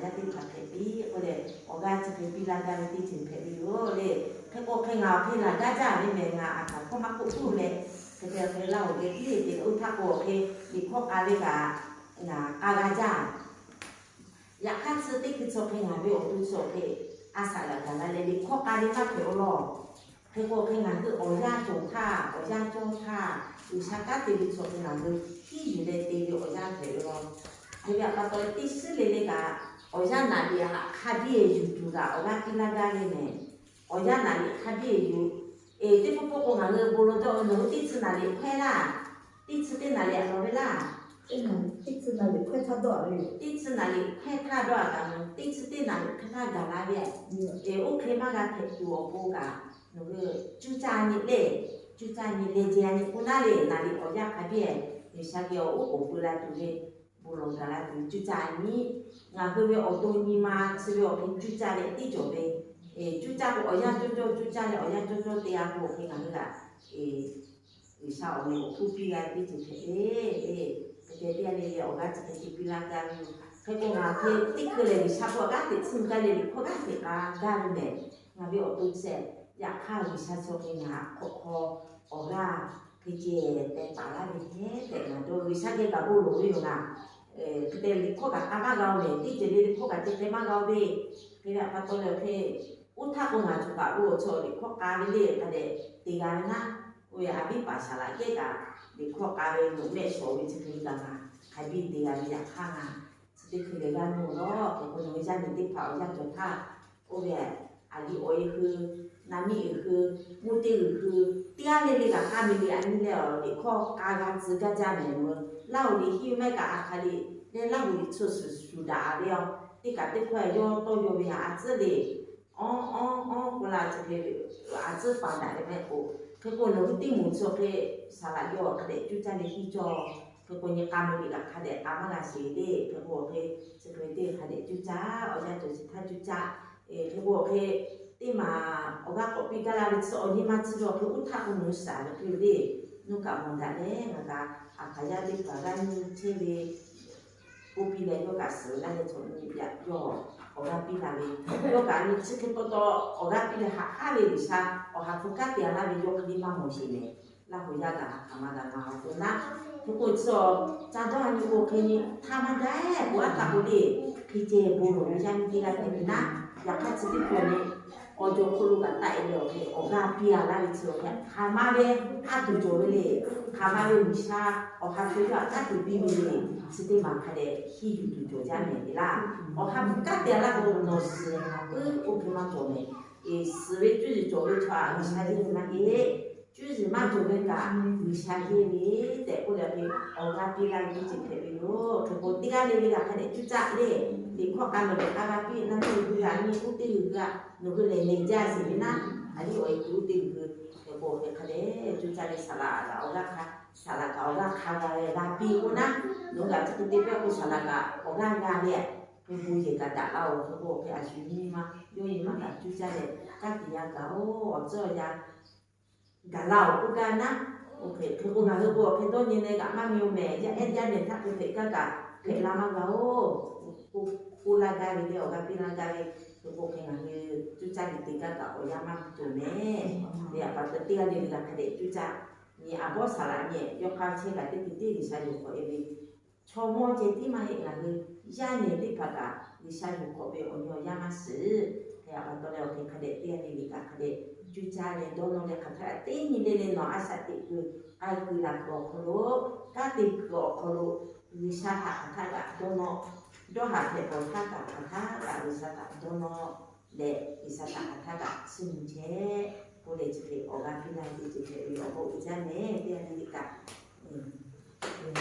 Yaˇ teˇ hpaˍ hpehꞈ piˇ k'oˆ leh, awˬ g'aˇ chi hk'e piˇ laˇ gaˇ ve teˇ ceuˬ hpehꞈ ve yoˬ le. Hk'e k'o hk'e ngaˬ awˬ hk'e laˬ gaˇ jaˇ ve mehˬ, ngaˬ aˬ hkaˍ hkawˇ maˇ k'oˆ tuˬ leh, hk'e te hk'e Laˇ huˍ geh tiˉ te leh oˇ htaˇ k'o awˬ hk'e liꞈ hkawˇ k'a ve kaꞈ ngaˬ k'a g'a jaˇ. Yaꞈ hk'aˇ chi teˇ hkui chi awˬ hk'e ngaˬ ve awˬ to chi awˬ hk'e a shaꞈ g'aꞈ gaˬ la leh liꞈ hkawˇ k'a ve maˇ hpehꞈ awˬ lawn. Hk'e k'o hk'e ngaˬ hui awˬ yanˇ cawˬ htaˇ, awˬ yanˇ cawˇ htaˇ, G'uiˬsha kanˉ te ve chi awˬ hk'e ngaˬ hui hiˉ yuˬ leh te ve awˬ yanˇ hpehꞈ ve law. Hk'e ve pa taw leh teˇ shiˉ le le kaꞈ, awˬ yanˇ naˍ liꞈ htaꞈ hk'a biˇ yuˬ tuˬ kaꞈ awˬ g'aˇ piˇ laˇ gaˇ ve mehˬ. Awˬ yanˇ naˍ liꞈ hk'a biˇ yuˬ, eˬ, teˇ pawˆ pawˆ k'o ngaˬ hui bon lawˬ dawˇ ve, nawˬ hui teˇ tcuh naˍ liꞈ hkawehˇ laˇ. Teˇ tcuh teˇ naˍ liꞈ a lawˬ ve laˇ. Teˇ tcuh naˍ liꞈ hkawehˇ htaˇ dawˇ a ve yoˬ. Teˇ tcuh naˍ liꞈ hkawehˇ htaˇ dawˇ a kaꞈ, teˇ tcuh teˇ naˍ liꞈ hkawehˇ htaˇ gaˬ la ve. Eˬ, oˇ hk'e maˇ g'a hpehꞈ tuˬ awˬ pon kaꞈ, nawˬ hui cuˇ caˇ nyi le, cuˇ caˇ nyi leh jehˬ a nyi k'o naˉ le, naˍ liꞈ awˬ yanˇ hk'a biˇ G'uiˬsha geh awˬ oˉ k'oˍ pui la tuˬ ve, bon lawˬ gaˬ la tuˬ cuˇ caˇ nyi. Ngaˬ hui ve awˬ to nyi ma chi ve awˬ hk'e cuˇ caˇ leh tiˉ cawˬ ve, cuˇ caˇ k'o awˬ yanˇ cawˇ cawˇ cuˇ caˇ leh awˬ yanˇ cawˇ cawˇ te a k'o hk'e ngaˬ hui g'aꞈ G'uiˬsha awˬ meh awˬ hkuˇ piˇ g'a ve teˇ ceuˬ hpehꞈ ve le. Hk'e te teˇ g'aˇ le le awˬ g'aˇ chi hk'e te piˇ laˇ gaˇ ve yoˬ. Hk'e k'o ngaˬ hk'e teˇ hkui lehˬ G'uiˬsha hk'aw g'aˇ hteꞈ tsuhˇ gaˇ leh liꞈ hkawˇ g'aˇ hteꞈ k'a gaˇ ve mehˬ. Ngaˬ ve awˬ to ceh yaꞈ hk'aˇ G'uiˬsha chi hk'e ngaˬ hk'aw hk'aw awˬ g'aˇ hk'e ceh teh taˍ laˇ ve hehˉ tehꞈ ngaˬ dawˇ G'uiˬsha geh kaꞈ bon lawˬ ve yoˬ naˍ. Hk'e te liꞈ hkawˇ kaꞈ k'a maˇ g'a-oˬ mehˬ, teˇ ceuˬ le liꞈ hkawˇ kaꞈ te te maˇ g'a-oˬ ve. Hk'e ve pa taw leh hk'e, oˇ htaˇ k'o ngaˬ cawˬ kaꞈ bon awˬ chaw liꞈ hkawˇ k'a ve le hk'a dehꞈ te g'a ve naˉ, oˇ ve a viˉ paˍ saˍ laꞈ kehˉ kaꞈ liꞈ hkawˇ k'a ve loꞈ mehˆ shawˍ ve chi hk'e gaˬ ngaˬ hk'a biˇ te g'a ve yaꞈ hk'aˇ ngaˬ chi teˇ hkui lehˬ g'a nuˇ lawˬ. Hk'e k'o nawˬ ve yaˇ nehˬ teˇ hpaˍ awˬ yanˇ cawˬ htaˇ, oˇ ve a liꞈ awˬ e hui, na miˇ uiˍ hui, mvuhˇ teˇ uiˍ hui, teˇ g'aˇ le le kaꞈ k'a miˬ liꞈ a nyi leh awˬ liꞈ hkawˇ k'a g'a tcuh gaˇ jaˇ mehˬ. Nawˬ hui Laˇ huˍ liꞈ hiˇ maˇ heˆ kaꞈ a hkaˍ liꞈ leh Laˇ huˍ liꞈ tsuhˇ shuˍ shuˍ daꞈ ve yoˬ. Teˇ kaꞈ teˇ hkawˇ yawˇ tawˇ yaw ve htaꞈ a tcuhˉ le. Awˉ awˉ awˉ k'oˆ la chi hk'e a tcuhˉ paˍ daꞈ ve maˇ heˆ k'o, hk'e k'o nawˬ hui teˇ moˍ chi hk'e saˍ laꞈ yawˇ hk'a dehꞈ cuˇ caˇ leh hiˇ cawˇ. Hk'e k'o nyi k'a miˬ liꞈ kaꞈ hk'a dehꞈ k'a maˇ g'a sheˍ le. Hk'e k'o hk'e chi hk'e teˇ hk'a dehꞈ cuˇ caˇ, awˬ yanˇ cawˬ chi htaˇ cuˇ caˇ. Hk'e k'o hk'e teˇ maˬ awˬ g'aˇ k'awꞈ piˇ gaˇ la ve tcuh awˬ nyi ma tcuh ve awˬ hk'e oˇ htaˇ k'o nawˬ hui shaˍ ve hk'e le. Nuˇ kaꞈ mawˬ daꞈ leh ngaˬ kaꞈ a hkaˍ yaˇ teˇ hpaˍ g'aˇ nyi chehˇ ve k'oˆ piˇ leh yawˇ kaꞈ suhˍ g'aˇ leh chaw nyi yaꞈ yawˇ awˬ g'aˇ piˇ la ve, yawˇ kaꞈ nyi chi hk'e pa taw awˬ g'aˇ piˇ leh haꞈ k'aˉ ve G'uiˬsha awˬ ha hpu kanˉ te a laˇ ve yawˇ hk'e le maˇ mawˬ sheˍ mehˬ. Laˇ huˍ yaˇ kaꞈ a hkaˍ ma kaꞈ ngaˬ awˬ to naˉ, hk'e k'o chi awˬ ca dawˇ a nyi k'o hk'e nyi htaˇ maˇ gaˇ-ehˉ k'o aˉ htaˇ k'o le, hk'e ceh bon lawˬ ve yaˇ nyi teˇ g'aˇ hpehꞈ ve naˉ. Yaꞈ hk'aˇ chi teˇ hkui awˬ nyi awˬ jaw hk'oˆ lo kaꞈ taˆ e leh awˬ hk'e awˬ g'aˇ piˇ a laˇ ve chi awˬ hk'e hk'aˬ ma ve a tuˬ cawˬ ve le. Hk'aˬ ma ve G'uiˬsha awˬ ha hpu yawˇ htaꞈ kanˉ te piˇ ve le. Chi teˇ maˬ hk'a dehꞈ hiˇ yuˬ tuˬ cawˬ jaˇ mehˬ ve laˇ. Awˬ ha hpu kanˉ te a laˇ k'o nawˬ suhˍ puiˉ oˇ hk'e maˇ cawˬ mehˬ. Suhˍ ve cuˇ yiˍ cawˬ ve chaw htaꞈ G'uiˬsha yehˇ ve maˇ heˆ. Cuˇ yiˍ maˇ cawˬ ve kaꞈ G'uiˬsha yehˇ ve tehꞈ k'oˆ leh hk'e awˬ g'aˇ piˇ laˇ ve teˇ ceuˬ hpehꞈ ve yoˬ. Hk'e k'o teˇ g'aˇ le le kaꞈ hk'a dehꞈ cuˇ caˇ le. Liꞈ hkawˇ k'a lawˬ leh k'a g'a piˇ, na miˇ uiˍ hui g'a nyi, mvuhˇ teˇ uiˍ hui g'a, nawˬ hui lehˬ lehˬ jaˇ sheˍ ve naˉ, a liˇ awˬ e hui mvuhˇ teˇ uiˍ hui, hk'e k'o hk'e hk'a dehꞈ cuˇ caˇ leh saˍ laꞈ kaꞈ awˬ g'aˇ hk'a, saˍ laꞈ kaꞈ awˬ g'aˇ hk'a g'a leh g'a piˇ k'o naˉ, nawˬ hui g'a chi hk'e te piˇ k'o saˍ laꞈ kaꞈ awˬ g'aˇ g'a leh, hk'e bon yehˬ kaꞈ daꞈ laˇ-oˬ. Hk'e k'o hk'e a shu nyi ma yawˇ nyi ma kaꞈ cuˇ caˇ leh kanˉ te yaˇ gaˬ-oˬ. Awˬ tcuhˉ awˬ yaˇ gaˬ laˇ-oˬ k'oˆ gaˇ naˉ, oˇ hk'e k'o ngaˬ hui k'o awˬ hk'e dawˇ nyi leh kaꞈ maˇ mi-oˬ mehˬ. Yaˇ ehˉ yaˇ nehˬ htaˇ hk'e hpehꞈ gaˇ kaꞈ hpehꞈ la maˇ g'a-oˬ. K'oˆ laˇ gaˇ ve le, awˬ g'aˇ piˇ laˇ gaˇ ve, hk'e k'o hk'e ngaˬ hui cuˇ caˇ leh te gaˇ kaꞈ awˬ yanˇ maˇ cawˬ mehˬ. Ve a pa taw teˇ g'aˇ le le g'a hk'a dehꞈ cuˇ caˇ nyi, a bawˇ saˍ laꞈ nyi yawˇ hk'aˇ chehˇ kaꞈ teˇ te teˇ G'uiˬsha yonˍ hk'awꞈ e ve chaw mawˇ ceh tiˉ maˇ heˆ. Ngaˬ hui yaˇ nehˬ teˇ hpaˍ kaꞈ G'uiˬsha yonˍ hk'awꞈ ve awˬ nyi awˬ yanˇ maˇ shiˍ. Hk'e a pa taw leh awˬ hk'e hk'a dehꞈ teˇ g'aˇ le le kaꞈ hk'a dehꞈ cuˇ caˇ leh dawˇ nawˇ leh hk'aˬ htaˇ teˇ nyi le le nawˬ a shaꞈ teꞈ kuiˬ k'ai kuiˬ laˬ kuiˬ awˬ hk'aw lo, kanˉ te kuiˬ awˬ hk'aw lo G'uiˬsha htaꞈ hk'aˬ htaˇ kaꞈ dawˇ nawˇ, dawˇ haˍ hpehꞈ bawˬ htaˇ kaꞈ hk'aˬ htaˇ kaꞈ G'uiˬsha htaꞈ dawˇ nawˇ leh G'uiˬsha htaꞈ hk'aˬ htaˇ kaꞈ chiˇ mvuh chehˇ k'oˆ leh chi hk'e awˬ g'aˇ piˇ laˇ ve teˇ ceuˬ hpehꞈ ve awˬ bon uiˍ jaˇ mehˬ. Teˇ g'aˇ le le kaꞈ